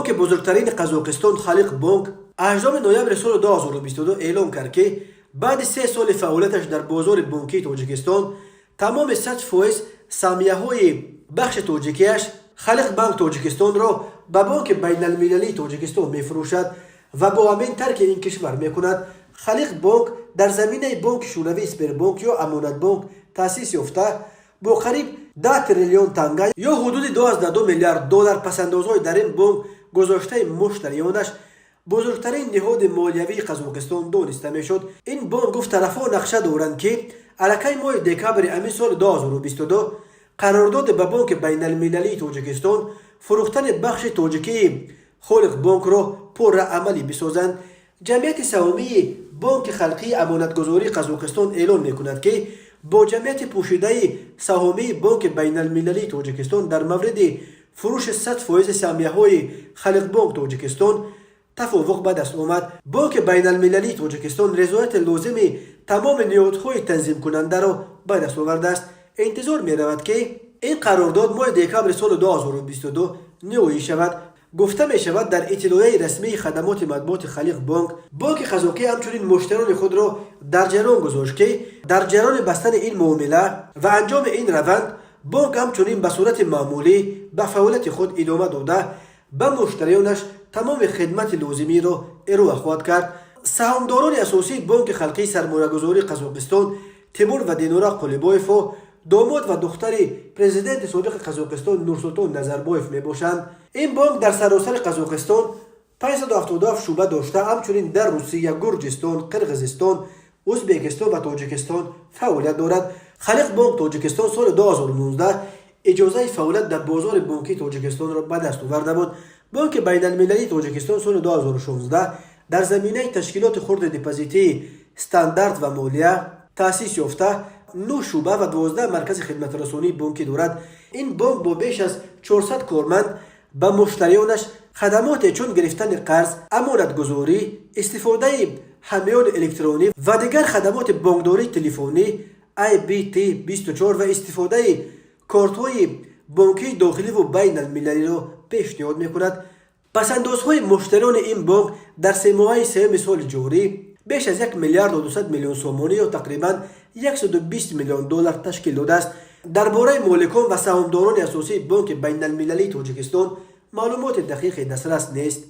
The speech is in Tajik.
Бонки бузургтарини Қазоқистон, Халиқ Бонк, 8 ноябри соли 2022 эълон кард, ки баъди 3 соли фаъолияташ дар бозори бонкии Тоҷикистон тамоми 100% саҳмияҳои бахши тоҷикияш, Халиқ Банк Тоҷикистонро, ба Бонки байналмилалии Тоҷикистон мефурӯшад ва бо ҳамин тарки ин кишвар мекунад. Халиқ Бонк дар заминаи бонки шӯравии Сбербонк ё Амонатбонк таъсис ёфта, бо қариб 10 триллион танга ё ҳудуди 22 миллиард доллар пасандозҳои дар ин бонк гузоштаи муштариёнаш бузургтарин ниҳоди молиявии Қазоқистон дониста мешуд. Ин бонк гуфт, тарафҳо нақша доранд, ки аллакай моҳи декабри ҳамин соли 2022 қарордоди ба Бонки байналмилалии Тоҷикистон фурӯхтани бахши тоҷикии Холиқ Бонкро пурра амалӣ бисозанд. Ҷамъияти саҳомии Бонки халқии амонатгузории Қазоқистон эълон мекунад, ки бо ҷамъияти пӯшидаи саҳомии Бонки байналмилалии Тоҷикистон дар мавриди фурӯши 100% саҳмияҳои Халиқбонк Тоҷикистон тафовуқ ба даст омад. Бонки байналмилалии Тоҷикистон ризояти лозими тамоми ниҳодҳои танзимкунандаро ба даст овардааст. Интизор меравад, ки ин қарордод моҳи декабри соли 2022 ниҳоӣ шавад, гуфта мешавад дар иттилоияи расмии хадамоти матбуоти Халиқ Бонк. Бонки қазоқӣ ҳамчунин муштариёни худро дар ҷараён гузошт, ки дар ҷараёни бастани ин муомила ва анҷоми ин раванд бонк ҳамчунин ба сурати маъмулӣ ба фаъолияти худ идома дода, ба муштариёнаш тамоми хидмати лозимиро ироа хоҳад кард. Саҳомдорони асосии Бонки халқии сармоягузории Қазоқистон, Тимур ва Динора Қулибоевҳо, домод ва духтари президенти собиқи Қазоқистон Нурсултон Назарбоев мебошанд. Ин бонк дар саросари Қазоқистон 577 шӯъба дошта, ҳамчунин дар Русия, Гурҷистон, Қирғизистон, Ӯзбекистон ва Тоҷикистон фаъолият дорад. Халиқ Бонк Тоҷикистон соли 2019 иҷозаи фаъолият дар бозори бонкии Тоҷикистонро ба даст оварда буд. Бонки байналмилалии Тоҷикистон соли 2016 дар заминаи ташкилоти хурди депозитии стандарт ва молия таъсис ёфта, 9 шӯъба ва 12 маркази хидматрасонии бонкӣ дорад. Ин бонк бо беш аз 400 корманд ба муштариёнаш хадамоте чун гирифтани қарз, амонатгузорӣ, истифодаи ҳамёни электронӣ ва дигар хадамоти бонкдории телефонӣ IBT 24 ва истифодаи кортҳои бонкии дохиливу байналмилалиро пешниҳод мекунад. Пасандозҳои муштариёни ин бонк дар семоҳаи сеюми соли ҷорӣ беш аз 1 миллиарду 200 миллион сомонӣ ё тақрибан 120 миллион доллар ташкил додааст. Дар бораи моликон ва саҳомдорони асосии Бонки байналмилалии Тоҷикистон маълумоти дақиқе дастрас нест.